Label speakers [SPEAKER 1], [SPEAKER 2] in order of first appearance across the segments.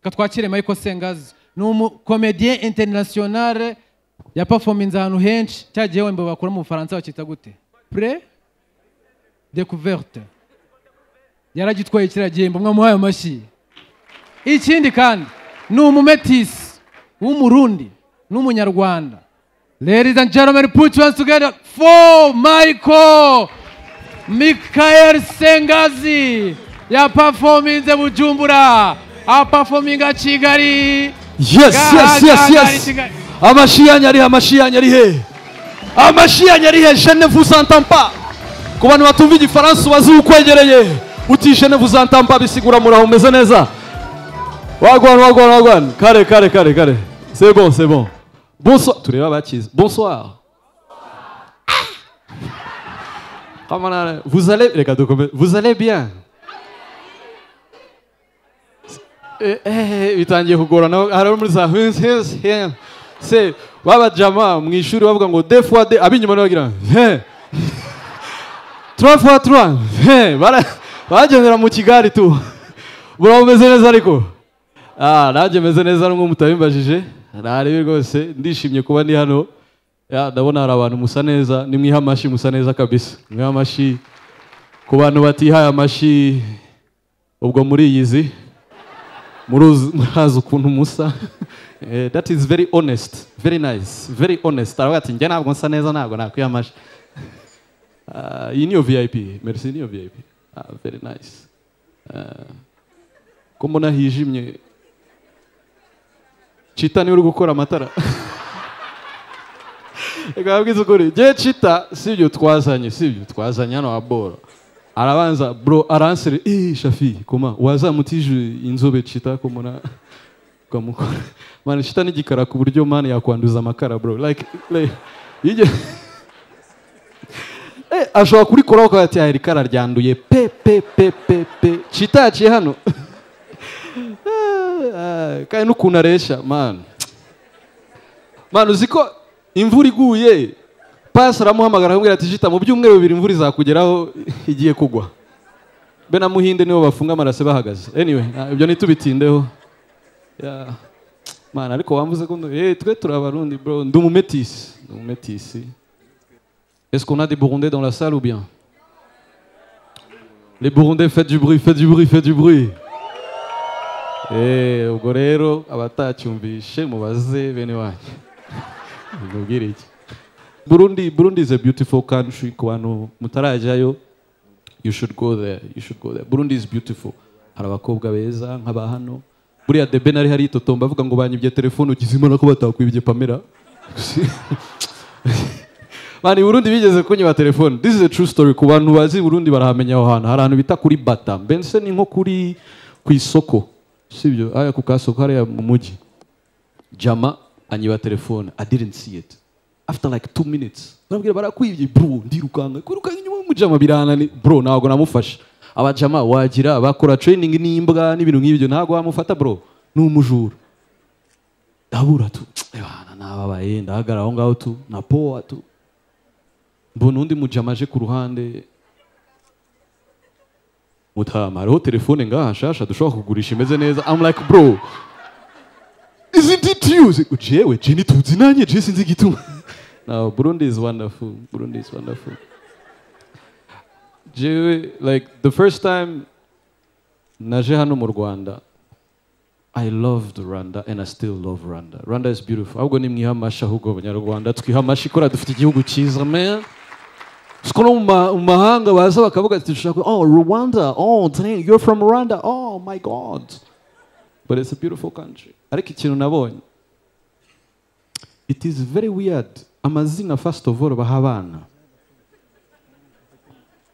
[SPEAKER 1] Katwakire Michael Sengazi, ni umukomedien international, yaperforminze ahantu henshi. Cya gihe wembe bakora mu Bufaransa bakita gute? Prix Découverte. Yaragitwaye kiriya gihembo, mwamuhaye amashyi. Ikindi kandi ni umumetisi w'Umurundi n'Umunyarwanda. Ladies and gentlemen, put your hands together for Michael Michael Sengazi. Yaperforminze Bujumbura, aperforminga Kigali.
[SPEAKER 2] Yes. Amashi yanyu ari he? Amashi yanyu ari he? Amashi yanyu ari he? Je ne vous entends pas. Ku bantu batumva Igifaransa, ubaze ukwegereye uti "Je ne vous entends pas", bisigura muraho, umeze neza. Wagwan, wagwan, wagwan. Kare, kare, kare, kare. C'est bon, c'est bon. Bonsoir. Tureba abakize. Bonsoir. Comment vous allez? Reka dukomeze. Vous allez bien? Bitangiye kugorana, hari abo muri za se baba jama mu ishuri bavuga ngo deux fois deux, ab'inyuma bagira trois fois trois, bagendera mu Kigali tu. Muraba mumeze neza? Ariko nanjye meze neza n'umwe mutabimbajije. Narebe rwose, ndishimye kuba ndi hano. Ya, ndabona hari abantu musa neza, nimwiha amashyi, musa neza kabisa, mwiha amashyi. Ku bantu batihaye amashyi, ubwo muriyizi, murazi ukuntu musa. That is very honest, very nice, very honest. Aravuga ati njye ntabwo nsa neza, ntabwo nakwiha amashyi. Iyi niyo VIP, merci, niyo VIP. Very nice. Ko mbona hijimye? Chita niwe uri gukora amatara. Reka babwize ukuri, njye Chita sibyo twazanye, sibyo twazanye hano wa boro. Arabanza bro aransere, Shafi, koma wazamutije inzobe Chita ko mbona ukamukora. Man, Chita n'igikara ku buryo man yakwanduza amakara, bro. Like yige ashobora kurikoraho akaba ati iri kara ryanduye pe pe pe pe pe. Chita yaciye hano. Kandi n'ukuntu aresha, man. Man, uzi ko imvura iguye pasi aramuhamagara akamubwira ati Chita, mu byumweru 2 imvura izakugeraho, igiye kugwa. Be na Muhinde nibo bafunga amarase bahagaze. Anyway, ibyo ntitubitindeho. Yeah. Man, ariko wamvuze ko twe turi Abarundi, bro, ndi umumetisi, ndi umumetisi. Est-ce qu'on a des Burundais dans la salle ou bien? Les Burundais, faites du bruit, faites du bruit, faites du bruit. Ubwo rero abatacyumvishe mubaze bene wanyu. Mubwire iki? Burundi, Burundi is a beautiful country. Ku bantu mutarajyayo, you should go there, you should go there. Burundi is beautiful. Hari abakobwa beza nk'aba hano. Buriya Debe nari hari itotomba avuga ngo banyibye telefone, ugize Imana ko batakwibye Pamela. Man, i Burundi bigeze kunyiba telefone. This is a true story. Ku bantu bazi Burundi barahamenya aho hantu. Hari ahantu bita kuri Bata. Mbese ni nko kuri ku isoko. Sibyo? Aya ku kasoko hariya mu mujyi. Jama anyiba telefone. I didn't see it. After like 2 minutes, barambwira barakwibye, bro, ndirukanka. Kwirukanka inyuma y'umujama biranani. Bro, ntabwo namufashe. Abajama wagira bakora training n'imbwa n'ibintu nk'ibyo, ntabwo wamufata, bro. Ni umujura. Ndabura tu. Ebana, nababaye, ndahagarara aho ngaho tu, na poa tu. Mbona undi mujama aje ku ruhande, mutama hariho telefone ngaha nshasha dushobora kugurisha imeze neza. I'm like, "Bro, isn't it you?" Jewe je ntituzi nanjye, je sinzi igituma. No, Burundi is wonderful, Burundi is wonderful. Jewe, like, the first time naje hano mu Rwanda, I loved Rwanda and I still love Rwanda. Rwanda is beautiful. Ahubwo nimwiha amashyi, ahubwo Abanyarwanda twiha amashyi kora dufite igihugu cyiza, man. Siko no mu mahanga baza bakavuga ati dushaka, "Oh, Rwanda, oh dang, you're from Rwanda, oh my God." But it's a beautiful country. Ariko ikintu nabonye, it is very weird. Amazina first of all baha abana.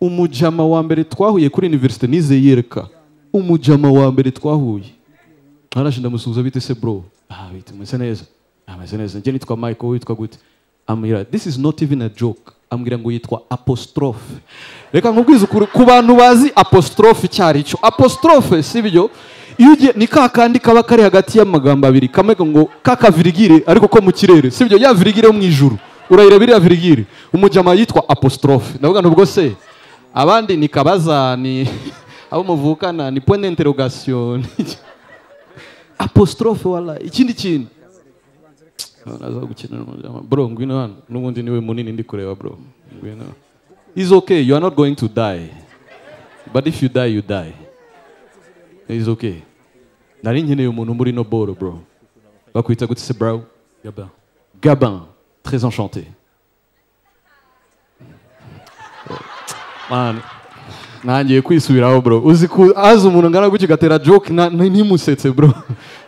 [SPEAKER 2] Umujama wa mbere twahuye kuri university nize yereka. Umujama wa mbere twahuye, araje ndamusuhuza, bite se bro? Bite, meze neza. Meze neza. Njye nitwa Michael, witwa gute? Ambwira, this is not even a joke. Ambwira ngo yitwa Apostrophe. Reka nkubwize ukuri, ku bantu bazi apostrophe icyo cyo. Apostrophe, si byo? Iyo ugiye ni ka kandi kaba kari hagati y'amagambo abiri, kamwe ngo kaka virgule ariko ko mu kirere, si byo? Ya virgule yo mu ijuru. Urayireba iriya virgule. Umujama yitwa Apostrophe. Ndavuga nubwo se abandi ni kabaza, ni abo muvukana, ni point d'interrogation. Apostrophe wala ikindi kintu. Naza gukinira umujama. Bro, ngwino hano. N'ubundi niwe munini ndi kureba bro. Ngwino. It's okay, you are not going to die. But if you die, you die. It's okay. Nari nkeneye umuntu muri no boro bro. Bakwita gute se bro?
[SPEAKER 3] Gabin.
[SPEAKER 2] Gabin, très enchanté. Man, nangiye kwisubiraho bro. Uzi ko aza umuntu ngana gutya gatera joke ntimusetse bro.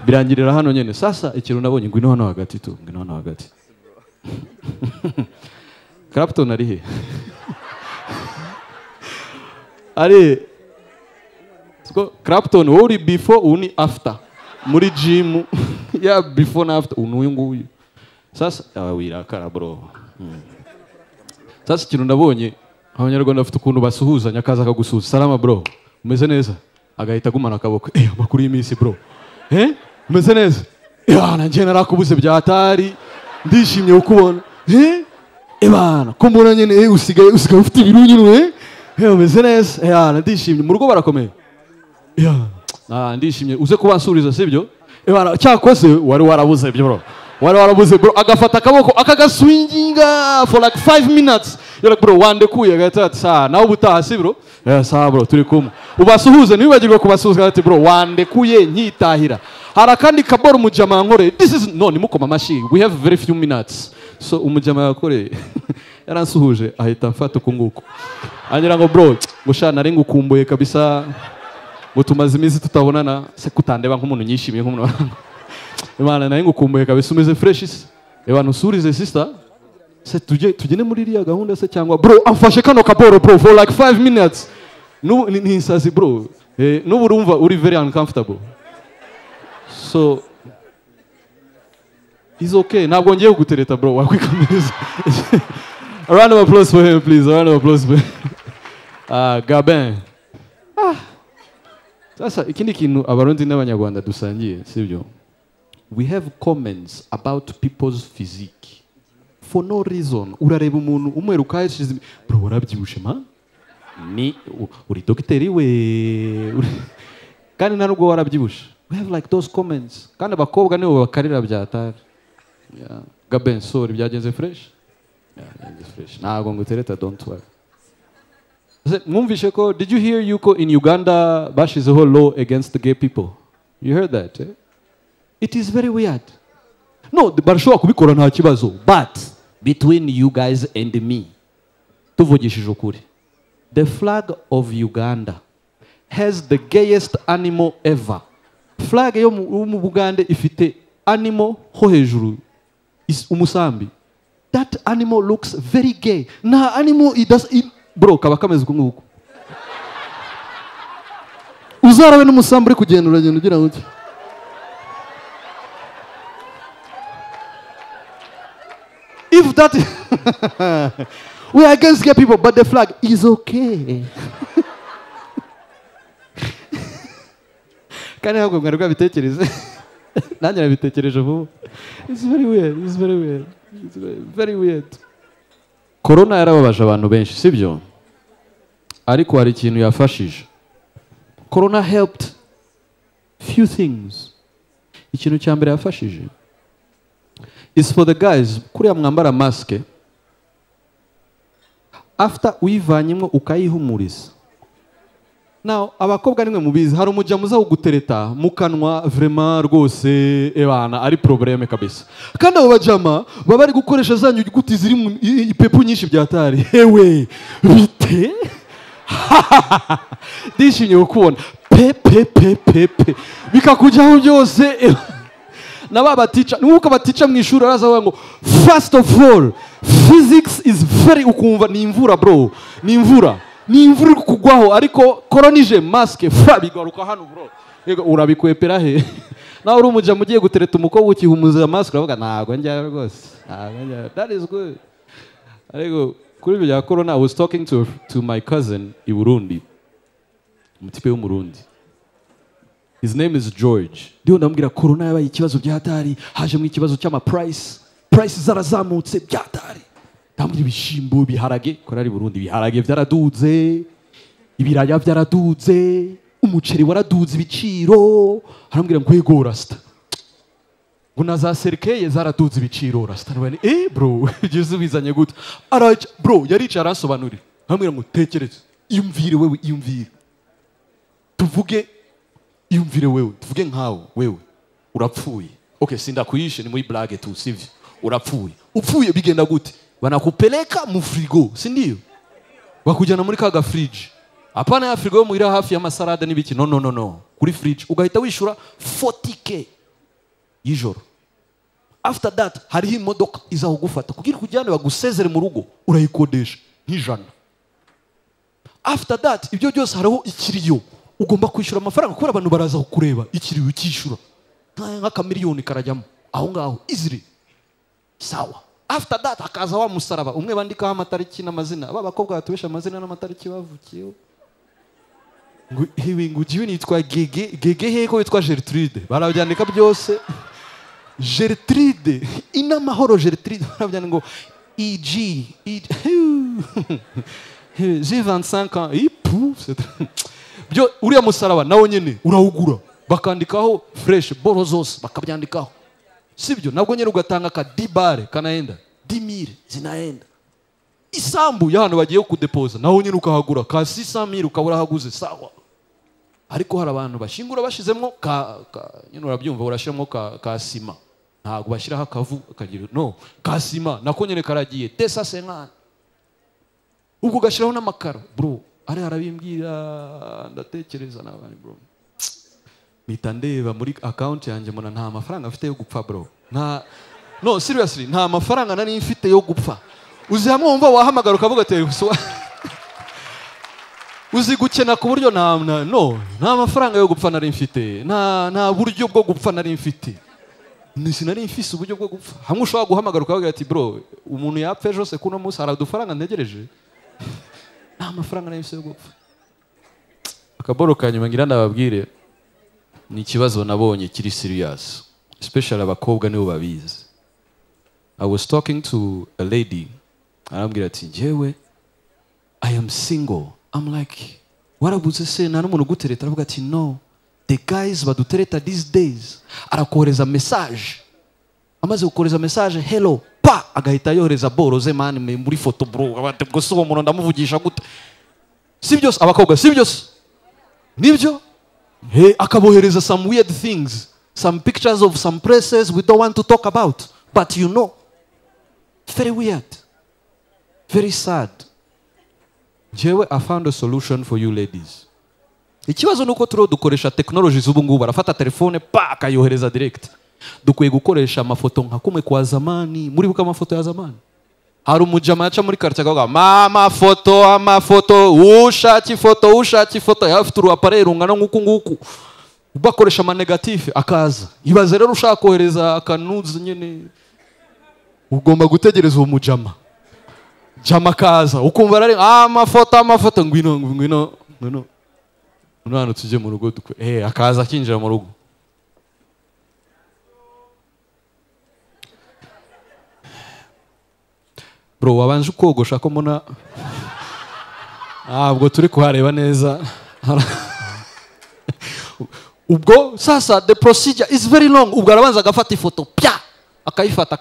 [SPEAKER 2] Birangirira hano nyene. Sasa ikintu nabonye ngwino hano hagati tu, ngwino hano hagati. Clapton ari he? Ari Clapton uri before uni after. Muri gym ya before na after unuyu nguyu. Sasa wirakara bro. Sasa ikintu nabonye abanyarwanda bafite ukuntu basuhuzanya akaza akagusuhuza salama bro umeze neza agahita agumana akaboko amakuru y'iminsi bro umeze neza nanjye narakubuze byatari ndishimye kukubona bana ko mbona nyene usigaye ufite ibirunyu umeze neza ndishimye mu rugo barakomeye ndishimye uze kubasuriza sibyo bana cyakoze wari warabuze ibyo bro wari warabuze bro agafata akaboko akagaswinginga for like 5 minutes. You're like bro wandekuye agahita ati sa nawe ubutaha si bro sa bro turi kumwe ubasuhuze ntiwibagirwe kubasuhuza ati bro wandekuye nkitahira hari akandi kaboro umujama nkore this is no nimukoma amashyi we have very few minutes so umujama yakoreye yaransuhuje ahita amfata uku nguku angira ngo bro ngo sha nari ngukumbuye kabisa ngo tumaze iminsi tutabonana se kutandeba nk'umuntu nyishimiye nk'umuntu Imana nari ngukumbuye kabisa umeze fresh se ebana usurize sister se tugene muri iriya gahunda se cyangwa bro amfashe kano kaboro bro for like 5 minutes ni insazi bro n'ubu urumva uri very uncomfortable so it's okay ntabwo ngiye kugutereta bro wakwikomereza. A round of applause for him please, a round of applause for him. Gabin. Sasa ikindi kintu abarundi n'abanyarwanda dusangiye sibyo? We have comments about people's physique for no reason. Urareba umuntu umweruka yashize bro warabyibushe man ni uri dogiteri we kandi nta nubwo warabyibushe. We have like those comments kandi abakobwa nibo bakarira byatari. Yeah. Gabin sorry byagenze fresh. Yeah, byagenze fresh. Ntago ngutereta don't worry. Mwumvishe ko did you hear yuko in Uganda bashizeho law against the gay people? You heard that eh? It is very weird. No, barashobora kubikora nta kibazo, but between you guys and me, tuvugishije ukuri, the flag of Uganda has the gayest animal ever. Flag yo mu Bugande ifite animal ho hejuru is umusambi. That animal looks very gay. Na animal it does it, bro kaba kameze uko nguko. Uzarabe n'umusambi uri kugenda uragenda ugira ngo if that we are against gay people, but the flag is okay. Kandi ntabwo mwari bwabitekereze. Nanjye nabitekereje vuba. It's very weird. It's very weird. It's very, very weird. Corona yarababaje abantu benshi, sibyo? Ariko hari ikintu yafashije. Corona helped few things. Ikintu cya mbere yafashije is for the guys kuriya mwambara maske after uyivanyemo ukayihumuriza. Now abakobwa nimwe mubizi hari umujya muza ugutereta mukanwa vraiment rwose ebana ari probleme kabisa. Kandi abo bajama baba bari gukoresha zanyu nyuguti ziri mu ipepu nyinshi byatari. Hewe bite ndishimye kukubona pe pe pe pe pe bikakujyaho byose. Na baba teacher nuko abatica mu ishuri araza bavuga ngo first of all physics is very ukumva ni imvura bro ni imvura kugwaho ariko koronije mask fa bigaruka hano bro yego urabikwepera he nawe uri umuja mugiye gutereta umukobwa ukihumuza mask uravuga ntago njya rwose ntago njya that is good. Ariko kuri ibyo bya corona I was talking to my cousin i Burundi, umutipe w'Umurundi. His name is George. Ndiho ndamubwira corona yabaye ikibazo byatari, haje mu ikibazo cy'ama price zarazamutse byatari. Ndamubwira ibishimbo biharage, kora ari Burundi biharage byaraduze, ibiraya byaraduze. Umuceri waraduze ibiciro. Arambwira ngo yego rasta, ngo na za serikeye zaraduze ibiciro rasta. Eh bro, Jesu bizanye gute? Araje bro, yarica arasobanurira. Arambwira ngo tekereza, iyumvire wewe, iyumvire. Tuvuge iyumvire wewe, tuvuge nkawe wewe urapfuye. Okay, sindakuyishe ni muri blague tu, sivyo? Urapfuye. Upfuye bigenda gute? Banakupeleka mu frigo, si ndio? Bakujyana muri kaga fridge. Hapana ya frigo muhira hafi ya masarade n'ibiki. No no no no. Kuri fridge ugahita wishura 40k y'ijoro. After that hariho imodoka iza kugufata kugira kujyane bagusezere mu rugo, urayikodesha nk'ijana. After that ibyo byose hariho ikiriyo ugomba kwishyura amafaranga kubera abantu baraza kukureba, ikiriyo ukishyura nk'akamiliyoni karajyamo aho ngaho easily. Sawa. After that hakaza wa musaraba umwe bandikaho amatariki n'amazina. Aba bakobwa batubesha amazina n'amatariki bavukiyeho. Ngo hiwi ngo jiwe nitwa Gege, Gege heko witwa Gertrude. Barabyandika byose. Gertrude, inamahoro Gertrude, barabyandika ngo EG, j'ai 25 ans. Ipu, byo uriya musaraba nawo nyene urawugura bakandikaho fresh boro zose bakabyandikaho. Sibyo nabwo nyene ugatanga ka 10 bare kanaenda 10000 zinaenda. Isambu y'ahantu bagiye kudepoza naho nyene ukahagura ka 600000 ukabura haguze sawa. Ariko hari abantu bashingura bashizemwo ka nyene urabyumva urashiramo ka sima. Ntabwo bashiraho akavu akagira no ka sima nako nyene karagiye 250. Ubwo gashiraho n'amakaro bro. Ari arabimbwira ndatekereza n'abandi bro. Mpita ndeba muri account yanjye mbona nta mafaranga afite yo gupfa bro. Nta no seriously nta mafaranga nari mfite yo gupfa. Uzi hamwe wumva wahamagara ukavuga ati uzi gukena ku buryo nta no nta mafaranga yo gupfa nari mfite. Nta buryo bwo gupfa nari mfite. Sinari mfise uburyo bwo gupfa. Hamwe ushobora guhamagara ukavuga ati bro umuntu yapfa ejo se kuno munsi hari udufaranga ntegereje. Nta mafaranga nari mfise yo gupfa. Akaboro kanyuma ngira ndababwire ni ikibazo nabonye kiri serious, especially abakobwa nibo babizi. I was talking to a lady, arambwira ati njyewe I am single. I'm like warabuze se nta n'umuntu ugutereta? Aravuga ati no, the guys badutereta these days. Arakohereza message, amaze gukohereza message hello pa agahita yohereza boro ze man muri photo bro. Ubwo se uwo muntu ndamuvugisha gute? Si byose abakobwa, si byose nibyo. Hey, akabohereza some weird things, some pictures of some places we don't want to talk about, but you know, very weird, very sad. Jewe, I found a solution for you ladies. Ikibazo nuko turiho dukoresha technology z'ubu ngubu, barafata telefone pa akayohereza direct. Dukwiye gukoresha amafoto nka kumwe kwa zamani. Muribuka amafoto ya zamani? Hari umujama yaca muri quartier akavuga mama foto, amafoto, ushaki foto, ushaki foto. Yafite uruappareil rungana nguku nguku, bakoresha ama negatif akaza. Ibaze rero ushaka kohereza akanuzi nyene ugomba gutegereza uwo mujama. Jama akaza ukumva ari amafoto, amafoto, ngwino ngwino ngwino ngwino tujye mu rugo dukwe. Akaza akinjira mu rugo. Bro wabanje ukogosha ko mbona ntabwo turi kuhareba neza. Ubwo sasa the procedure is very long. Ubwo arabanza agafata ifoto pya akayifata,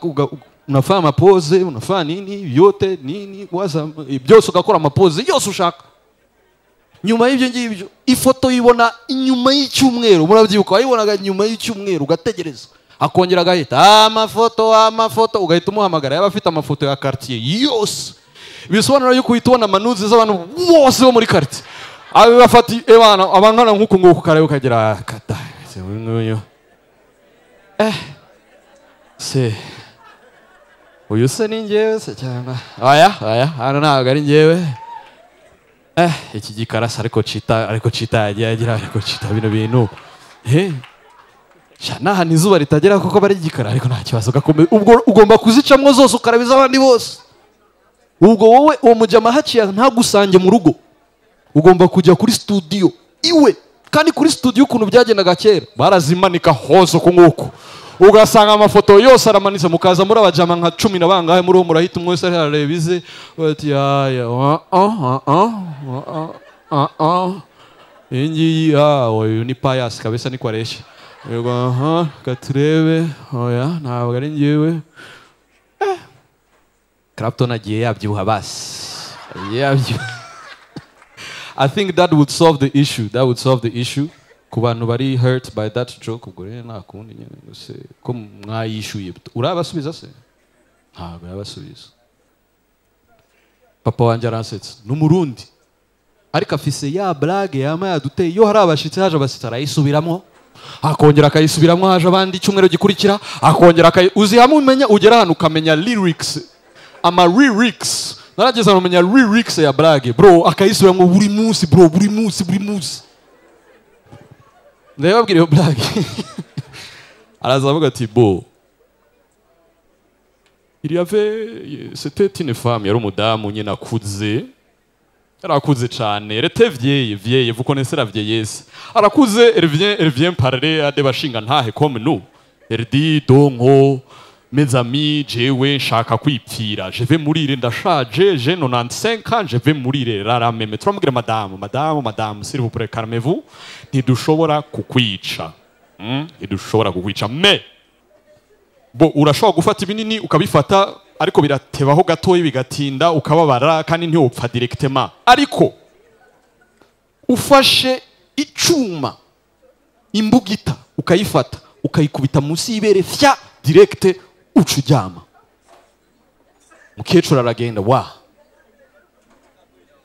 [SPEAKER 2] unafanya amapoze, unafanya nini yote nini waza byose ugakora amapoze yose ushaka. Nyuma y'ibyo ngibyo ifoto yibona inyuma y'icyumweru. Murabyibuka wayibonaga nyuma y'icyumweru ugategereza. Akongera agahita amafoto, amafoto, ugahita umuhamagara. Yaba afite amafoto ya quartier yose. Bisobanura yuko uhita ubona amanuzi z'abantu bose bo muri quartier. Abe bafati ebana abangana nkuko nguko karebe ukagira kata. Se uyu se ni njyewe se cyangwa aya aya hano ntabwo ari njyewe. Iki gikarasa ariko cita, ariko cita yagiye agira ariko cita bino bintu. Naha izuba ritagera kuko bari gikara ariko nta kibazo gakomeye. Ubwo ugomba kuzicamwo zose ukarabiza abandi bose. Ubwo wowe uwo mujama haciye ntagusange mu rugo, ugomba kujya kuri studio iwe. Kandi kuri studio ukuntu byagendaga kera barazimanika hose uko nguko, ugasanga amafoto yose aramanitse. Mukaza muri abajama nka 10 na bangahe muri uwo murahita umwe wese arareba ize bati aya a a a a a. Iyi ngiyi, uyu ni Pius kabisa niko areshya. Yego, aha, katurebe. Oya, ntabwo ari njyewe. Clapton agiye yabyibuha basi. Agiye yabyibuha. I think that would solve the issue. That would solve the issue. Ku bantu bari hurt by that joke, ubwo rero nta kundi nyine ngo se ko mwayishyuye. Urabasubiza se? Ntabwo yabasubiza. Papa wanjye aransetsa. Ni Umurundi. Ariko afise ya blague yama yaduteye. Iyo hari abashitsi, haje abashitsi, arayisubiramo. Akongera akayisubiramo, haje abandi icyumweru gikurikira, akongera akayi. Uzi hamwe umenya ugera hano ukamenya lyrics. Ama lyrics. Narageze hano umenya lyrics ya blague. Bro, akayisubiramo buri munsi, bro, buri munsi, buri munsi. Ndababwira iyo blague. Araza avuga ati bo. Il y avait, c'était une femme, yari umudamu nyine akuze. Yari akuze cyane. Elle était vieille, vieille, vous connaissez la vieillesse. Arakuze, elle vient parler à des bashingantahe comme nous. Elle dit, donc, mes amis, jewe nshaka kwipfira. Je vais mourir, ndashaje, j'ai 95 ans, je vais mourir rara meme. Turamubwira: madame, madame, madame, s'il vous plaît, calmez-vous. Ntidushobora kukwica. Ntidushobora kukwica. Mais bo urashobora gufata ibinini ukabifata, ariko biratebaho gatoya, bigatinda, ukababara, kandi ntiwopfa directement. Ariko ufashe icuma, imbugita, ukayifata ukayikubita munsi y'ibere, fya, direct uca uryama. Mukecuru aragenda wa,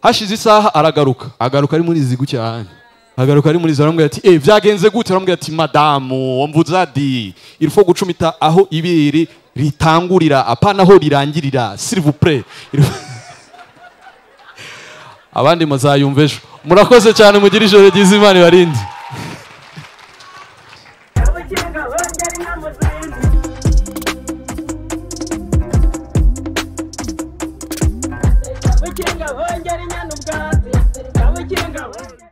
[SPEAKER 2] hashize isaha aragaruka. Agaruka ari muri izi gutya, agaruka ari muri izi. Aramubwira ati: "Eh, vyagenze gute?" Aramubwira ati: "Madamu, on dit il faut gucumita aho ibere ritangurira, apana aho rirangirira, s'il vous plaît." Abandi muzayumva ejo. Murakoze cyane, mugire ijoro ryiza, Imana ibarinde.
[SPEAKER 3] Kabukinga hongera inka mu zindi. Kabukinga hongera inyana ubwatsi. Kabukinga hongera.